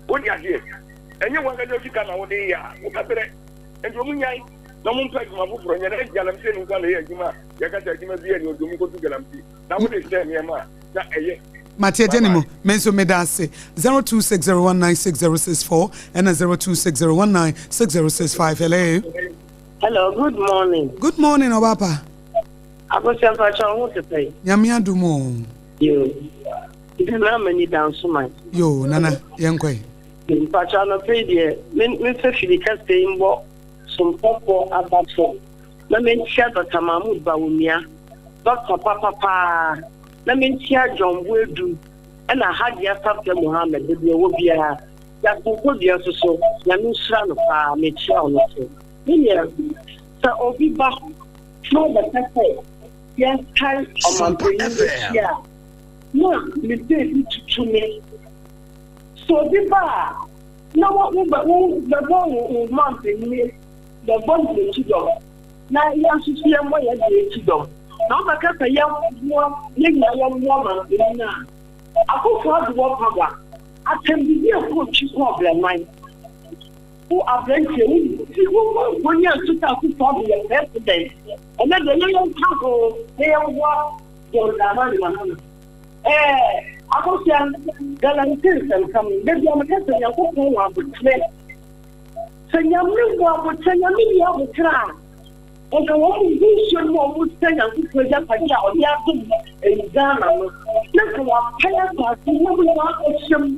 Wode aseɛ ɛnyɛ wɔn ankasa sika na wode yɛ a wobɛbrɛ. Nti wɔn nyae na wɔn mpɛ adwuma foforɔ nyɛ na galamsey no nko na ɛyɛ adwuma a yɛka sɛ adwuma bi ɛne ɔdɔm kɔtu galamsey na wode sɛ nneɛma a na ɛyɛ. Mate agya ne mu. Me nso meda ase. 0260196064 ɛna 0260196065. Hello. Hello, good morning. Good morning, Ɔbapa. Akosua mpakyɛ wo ho te sɛn? Nyame adom o. Yo. Nana ama ni da nso man. Yo, Nana, yɛnkɔ yi. Mpakyɛ anɔpɛ yi deɛ, me mefɛ fidi kɛseɛ yi mbɔ sompɔfoɔ aba so na menkyia Dr. Mahmood Bawumia, Dɔkta papa paa. na menkyia John Boadu ɛna Hajia Safia Mohammed baabi ɔwɔ biara, Jackson Kodua nso so Nyame nhyira no paa mekyia ɔno nso. Me nua sɛ obi ba na ɔbɛka sɛ yɛntae ɔmanpanyin akyi a na me baabi tutu me. Sɛ obi ba a na wo wo bɛbɔ wo manpanyin bɛbɔ n'akyi dɔm. na yɛn nso so yɛmmɔ yɛn deɛ akyi dɔm. Na wobɛka sɛ yɛmmoa, yɛn nyinaa yɛmmoa mampanin no a, Akufo Addo wɔ power, atɛmdidi a ɛkɔɔ twi kɔɔ Brɛman. Wo aberanteɛ, wo di, wo wo nkɔnya nto sɛ Akufo Addo yɛ president. Ɛnɛ deɛ yɛn yɛnka ho na yɛmmoa John Dramani Mahama. Ɛɛ, Akosua, galamsey nsɛmka mu, da bi a meka sɛ Nyankopɔn wɔ aboterɛ. Sɛ Nyame wɔ aboterɛ, Nyame nni aboterɛ a, nka wɔn mu gu nsuo no mu a wɔn sɛ Nyankopɔn agyapadeɛ a ɔde adom ɛyi Ghana no, na nka wɔapae asase na wɔn nyinaa akɔhyɛ mu.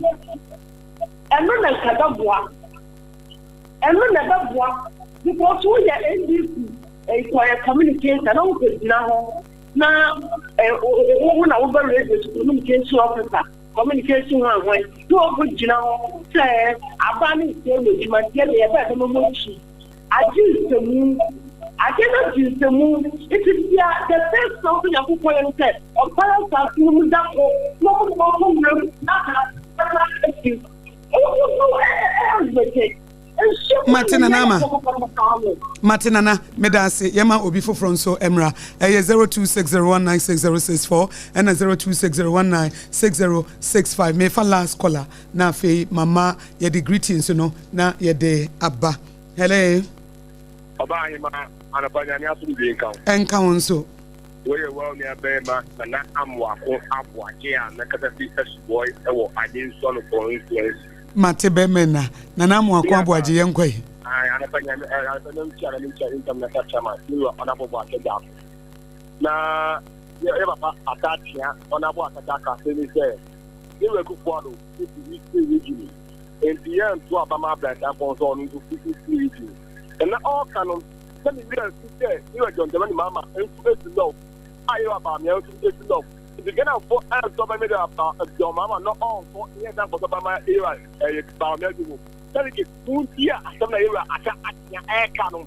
Ɛno na nka ɛbɛboa. Ɛno na ɛbɛboa because woyɛ NDC ɛyɛ communicator na wokɔgyina hɔ na wo na wobɛ radio so communication officer. Communication ho ahwan na ɔkɔ gyina hɔ sɛ aba ne nsɛm wɔ adwuma nti ɛna yɛbɛ ɛbɛma mo akyi agye nsɛmu agye no agye nsɛmu nti bia the first na ɔsɛ nyankopɔn yɛ no sɛ ɔpara asase no mu da ko na ɔmo de ɔkɔ nwura mu na aka akyi ɔmo ɛɛ ɛɛ Mate nana ama. Mate nana meda ase yɛma obi foforɔ nso mmra ɛyɛ 0260196064 ɛna 0260196065 mefa last caller na afei mama yɛde greetings no na yɛde aba hello. Ɔbaa ahema anɔpa nyame asomdwe nka wo. Ɛnka wo nso. Woyɛ wo nua bɛrima Nana Amoako Aboagye a mɛkasa fi Asubɔe wɔ Adensuano constituency. Mate bɛ mɛ na Nana Amoako Aboagye yɛn kɔ yi. Ae anɔpa nyame eh, anɔpa nyame nkyia na menkyia income na chairman ne wura ɔnabɔ Boakye Gyafo. Na yɛ yɛ papa Ata Akyea ɔnabɔ Akata aka asɛm yi sɛ ne wura Akufo Addo fi Eastern Region enti yɛnto aba ma Abrantang pɔn sɛ ɔno nso fi Eastern Region. Na na ɔreka no na me werɛ afi sɛ ne wura John Dramani Mahama nso fi North a yɛ wura Bawumia nso fi North. Nti Ghanafoɔ ɛntɔ ba mi de aba John Mahama na ɔnkɔ ne yɛn san kɔtɔ ba ma yɛwura ɛyɛ Bawumia bi mu. Delegate montie asɛm na yɛwura Ata Akyea ɛreka no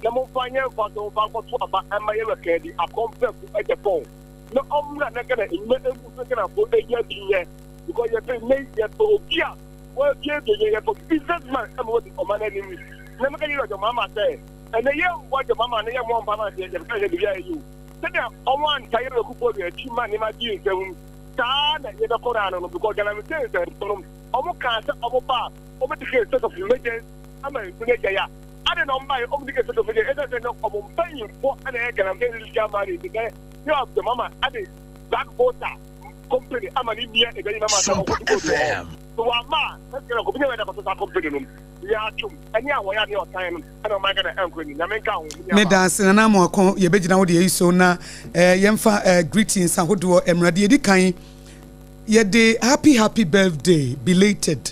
na momfa nyɛ mfatoho mfa nkɔto aba ɛma yɛwura Kennedy Akɔmprɛko Agyapong na ɔmmra na Ghana nnwuma ngu so na Ghanafoɔ ɛnya bi nyɛ because yɛpɛ nnɛ yi yɛpɛ obi a wabiebie yɛn yɛpɛ businessman ɛma wadi ɔman anim na mɛka yɛwura John Mahama sɛ. Ɛnɛ yɛmmɔ gyama ma no yɛmmɔ mpa ma sɛ yɛbɛka sɛ biribi ayɛ yie o. Sɛdeɛ ɔmo antae yɛn Akufo Addo akyi ma nneɛma dii nsɛm saa na yɛbɛkɔ no ano no because galamsey nsɛnsɛm no ɔmo kaa sɛ ɔmo ba a ɔmo declare state of emergency ama nsu no agyae a adɛn na ɔmo baeɛ ɔmo declare state of emergency ɛsiane sɛ na ɔmo mpanyinfoɔ ɛna ɛyɛ galamsey illegal mining nti sɛ yɛ ɔmo mama ade Black Volta company ama ne nua ɛbɛyi mama sɛ ɔkɔto gold wɔ hɔ so wama a ɛsɛ kɔbi nyɛ wɛda kɔtɔ saa company no nyaatwom ɛne a wɔyɛ ne ɔtan no ɛna ɔman Ghana ɛnkɔ ni Nyame nka ho me Meda ase Nana Amoako, yɛbɛgyina wo deɛ yi so na eh, yɛmfa eh, greetings ahodoɔ mmra. Deɛ ɛdi kan, yɛde happy happy birthday belated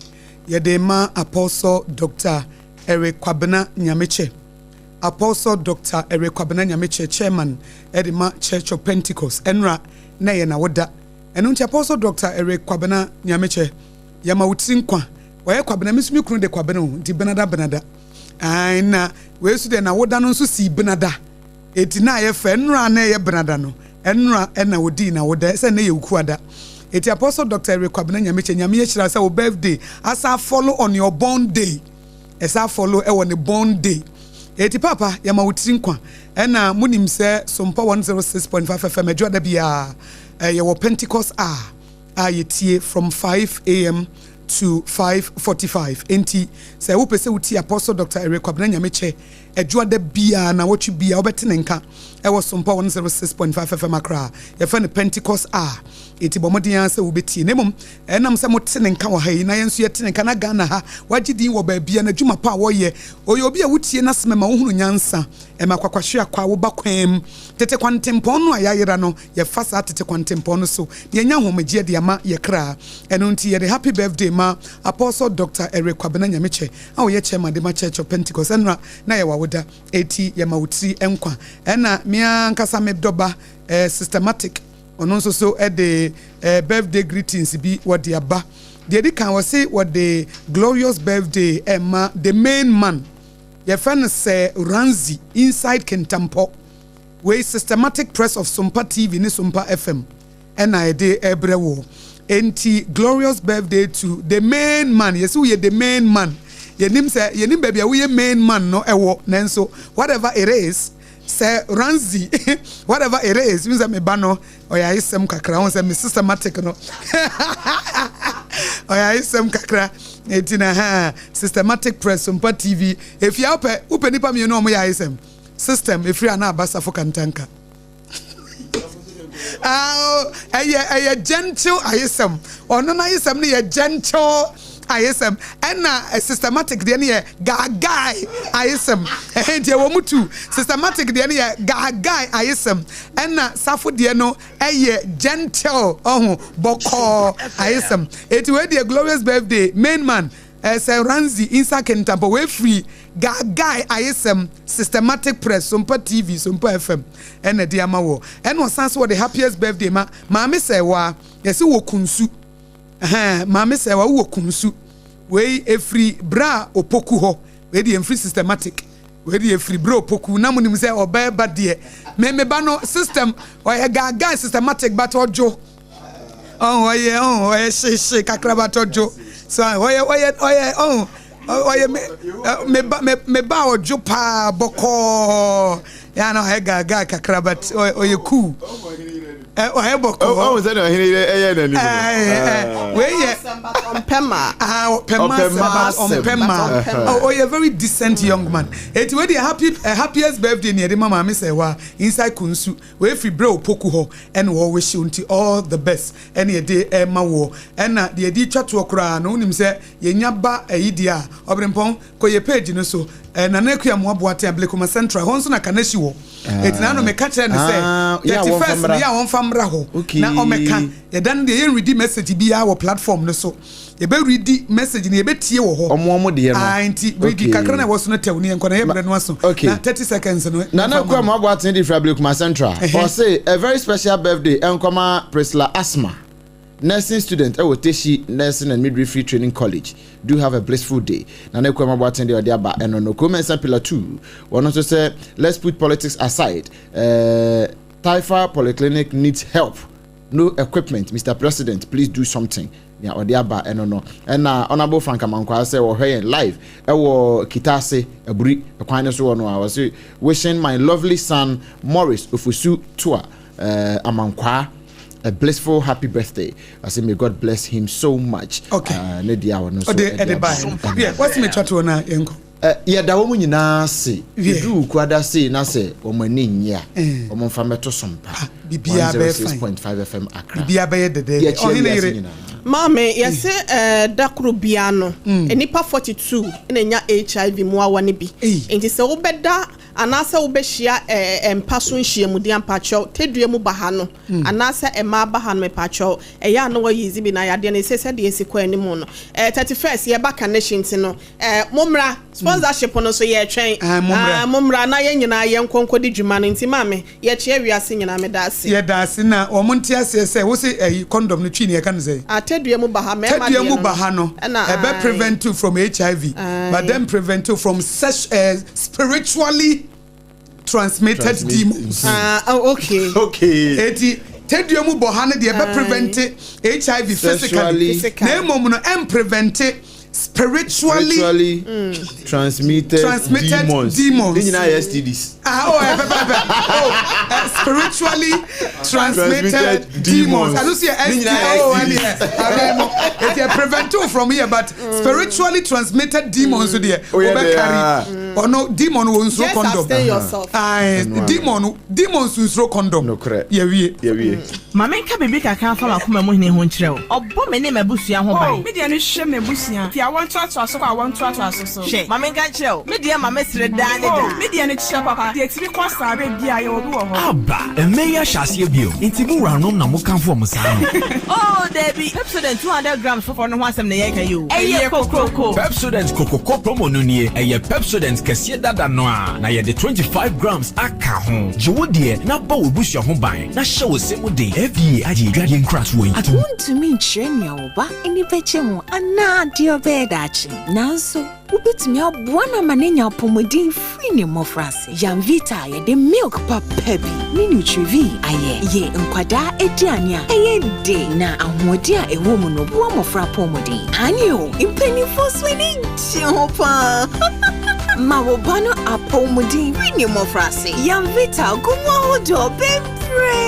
yɛde ma Apostle Dr. Eric Kwabena Nyamekyɛ. Apostle Dr. Eric Kwabena Nyamekyɛ, chairman ɛde ma Church of Pentecost. Ɛnora na ɛyɛ n'awoda. Ɛno nti Apostle Dr. Eric Kwabena Nyamekyɛ, yɛma wo tiri nkwa. Ɔyɛ Kwabena, me nso me kunu de Kwabena o, nti benada benada. Ae na wei nso deɛ n'awoda no nso sii benada. Eti na ayɛ fɛ, nnora na ɛyɛ benada no, nnora na odii n'awoda, sɛ nnɛ yɛ Wukuada. Eti Apostle Doctor Eric Kwabena Nyamekyɛ, Nyame ahyira sɛ wo birthday asan follow on your born day. Ɛsan follow ɛwɔ ne born day. Eti Paapa, yɛma wo tiri nkwa. Ɛna monim sɛ Sompa 106.5 FM Adwoada biara, yɛwɔ Pentecost hour a yɛtie from 5am to 5:45. Enti sɛ wopɛ sɛ wotie Apostle Doctor Eric Kwabena Nyamekyɛ Adwoada biara, nnawɔtwe biara, wobɛte ne nka wɔ Sompa 106.5 FM Accra. Yɛfrɛ no Pentecost Hour. Enti bɔ mmɔden ara sɛ wobɛtie. Na mmom, ɛnam sɛ mote ne nka wɔ ha yi, na yɛn nso yɛte ne nka, na Ghana ha, wagye din wɔ baabiara, n'adwuma pa a ɔyɛ. Ɔyɛ obi a wotie n'asɛm, ɛma wohunu nyansa, ɛma kwakwahwe akwa wo ba kwan mu. Tete kwantempɔn no a yɛayera no, Yɛfa saa tete kwantempɔn no so na yɛnya ahomegyeɛ de ama yɛ kra. Ɛno nti yɛde Happy Birthday ma Apostle Doctor Eric Kwabena Nyamekyɛ a ɔyɛ Chairman de ma Church of Pentecost. Ɛnora na yɛ w'awoda, eti yɛma wo tiri nkwa. Ɛna me ara ankasa me dɔba eh, Systematic, ɔno nso so de eh, birthday greetings bi wɔde aba. Deɛ ɛdi kan wɔse wɔde glorious birthday ɛma the main man, yɛfrɛ no Sir Ranzi inside Kintampo. Wei Systematic Press of Sompa TV ne Sompa FM na ɛde rebrɛ wo. Enti glorious birthday to the main man. Yɛsi woyɛ the main man. Yɛnim sɛ yɛnim baabi a woyɛ main man no ɛwɔ nanso whatever it is sɛ Ramsey whatever it is n sɛ me ba no ɔyɛ ayesɛm kakra wɔn sɛ me systematic no ɔyɛ ayesɛm kakra eti na ha Systematic Press Sompa TV efia wopɛ wopɛ nipa mmienu a wɔyɛ ayesɛm. System efiri a na aba safo kantanka. Ah, ɛyɛ ɛyɛ gentle ayesɛm. Ɔno n'ayesɛm no yɛ gentle ayesɛm. Ɛna eh, systematic deɛ no yɛ gaagae ayesɛm. Ɛhɛn nti ɛwɔ mu tu. Systematic deɛ no yɛ gaagae ayesɛm. Ɛna safo deɛ no ɛyɛ gentle ɔho bɔkɔɔ ayesɛm. Eti wei deɛ glorious birthday main man. Sɛ Ramsey Insa Kintampo wei firi Gaagai Ayesɛm, Systematic Press, Sompa TV, Sompa FM ɛna ɛde ama wɔ. Ɛna ɔsan so wɔde happiest birthday ma Maame Sɛɛwaa. Yɛse wɔ Kunsu. Ɛhɛn, Maame Sɛɛwaa wowɔ Kunsu. Wei ɛfiri Bra Opoku hɔ. Wei deɛ ɛmfiri Systematic. Wei deɛ ɛfiri Bra Opoku. Na monim sɛ ɔbaa ba deɛ. Me me ba no system, ɔyɛ Gaagai Systematic but ɔdwo. ɔn ɔyɛ ɔn ɔyɛ hyehye kakraba tɔdwo so ɔyɛ ɔyɛ ɔyɛ ɔn ɔyɛ me me ba me me ba ɔdwo paa bɔkɔɔ yɛn na ɔyɛ gaagaa kakra but ɔyɛ cool ɔyɛ bɔkɔɔ. Ɔhun sɛ na ɔhene yɛ ɛyɛ n'anim no. Ɛɛ wei yɛ ɔmpɛ maa ɔpɛ maa sɛ but ɔmpɛ maa ɔyɛ very decent young man eti wei deɛ happy happiest birthday ni yɛde ma maame sɛ wa inside kunsu. Wei firi berɛ opoku hɔ ɛna wɔ wish wo nti all the best ɛna yɛde ɛma woɔ ɛna deɛ yɛde retwa toɔ koraa no wonim sɛ yɛnya ba ɛyi deɛ a ɔberempɔn kɔ yɛ page no so ɛɛ Nana Akua Amoah Boateng Ablekuma Central ɛhɔ nso na Kanahyi wɔ ɛti na ano meka kyerɛ no sɛ 31st no yɛ a wɔmfa mmra hɔ na ɔmɛka yɛda no deɛ yɛnredi message biara wɔ platform no so. Yɛbɛ readi message no yɛbɛ tie wɔ hɔ. Ɔmo ɔmo deɛ no. Ae nti readi kakra na ɛwɔ so no tɛw ne yɛn kɔ na yɛ brɛ no aso. Okay. Na 30 seconds no. Nana Akua Amoah Boateng de firi Ablekuma Central. Ɔse a very special birthday ɛnkɔma Priscilla Asmah, nursing student ɛwɔ Teshie Nursing and Midwifery Training College. Do have a blissful day. Nana Akua Amoah Boateng deɛ ɔde aba ɛno no. Kuro Mensah Pillar 2. Wɔn nso sɛ let's put politics aside. Uh, Taifa Polyclinic needs help. No equipment. Mr. President, please do something. Nea ɔde aba ɛno no ɛna Honourable Frank Amankwaa sɛ wɔhwɛ yɛn live ɛwɔ Kitase Aburi kwan no so wɔ no a ɔse wishing my lovely son Morris Ofosu Toa uh, Amankwaa a blissful happy birthday. I say may God bless him so much. Okay. Ne deɛ a ɔno nso ɛde ba. Yeah, what's me chat na yɛnkɔ. Yɛda wɔn nyinaa ase. Yɛduru Wukuada sei na sɛ wɔn ani nnye a, wɔn mfa mmɛto Sompa 106.5 FM Accra. Biribiara bɛyɛ dɛdɛɛdɛ. Yɛkyia wiase nyinaa. Maame, yɛse da koro biara no, nnipa 42 na enya HIV mmoawa no bi. Enti sɛ wobɛda anaasɛ wobɛhyia mpa so nhyiamudi a, mpakyɛw, tadua mu ba ha no, anaasɛ mmaa ba ha no, mepakyɛw, ɛyɛ a na wɔayi dze bi na yadeɛ no ɛsɛ sɛdeɛ ɛsi kɔ anim no. 31st yɛba Kaneshie nti no, Eh mommra, sponsorship no nso yɛretwɛn. Ah, mommra. Ah, mommra na yɛn nyinaa yɛnkɔ nkɔdi dwuma no. Nti maame, yɛkyea wiase nyinaa, meda ase. Yɛda ase na wɔn nte aseɛ sɛ wose ɛyi condom no twi ne yɛka no sɛ. Ah, tadua mu ba ha, mmarima Tadua deɛ mu no no. ba ha no, Ɛna ɛbɛ ae. prevent you from HIV, but Ae. then prevent you from sex, eh, spiritually transmitted Transmit- demons. Ah, oh, okay. Okay. Eti tadua mu bɔ ha no deɛ ɛbɛ Aye. prevent HIV physically, Sexually Physically. na mmom no ɛn prevent spiritually spiritually transmitted, transmitted demons. demons. Ne nyinaa yɛ STDs. Ah, oh, eh, pɛpɛpɛ. Oh, spiritually transmitted Transmitted demons. demons. Ɛno nso yɛ Ne STD. nyinaa yɛ Oh, STDs. ɛne abɛn mo. Eti ɛ prevent you from here, but spiritually transmitted demons deɛ, Oh, yeah, wɔbɛ they carry. are. Ɔno demon wɔ nsuro Just condom. abstain yourself. Aye, Ɛno ano. demons nsuro condom. Nokorɛ. Yɛwie. Yɛwie. Ma menka biribi kakra mfa m'akoma mu hene ho nkyerɛ wo. Ɔbɔ me ne m'abusua ho Oh, ban. me deɛ no hwɛ m'abusua. Fi awo ntoatoaso kɔ awo ntoatoaso so. Hwɛ, ma menka nkyerɛ wo, me deɛ ma mesere daa ne Oh, daa. me deɛ no kyerɛ papa. Deɛ ɛtumi kɔ saa berɛ biara yɛwɔ bi wɔ hɔ. Aba! Mmɛ yi ahyɛ aseɛ bio, nti mo wuranom na mokamfo wɔn saa no? Oh, dabi, Pepsodent 200 grams foforɔ no ho asɛm na yɛreka yi o. Ɛyɛ kokroko! Pepsodent Kokroko Promo no nie, ɛyɛ Pepsodent kɛseɛ dada no ara, na yɛde 25 grams aka ho. Gye wo deɛ na bɔ w'abusua ho ban, na hyɛ wo se mu den. FDA agye adwadeɛ nkratoɔ yi atom. Wuntumi nkyerɛ nea wo ba ani bɛgye ho anaa deɛ ɔbɛyɛ daakye, nanso wubetumi aboa no ama no anya apɔwmuden firi ne mmofraase. Yamvita a yɛde milk papa bi ne Nutrivie ayɛ yɛ nkwadaa aduane a ɛyɛ dɛ na ahoɔden a ɛwɔ mu no boa mmofra apɔwmuden. Aane o, mpanimfoɔ nso ani gye ho paa! Ma wo ba no apɔwmuden firi ne mmofraase. Yamvita gu mu ahodoɔ bebree.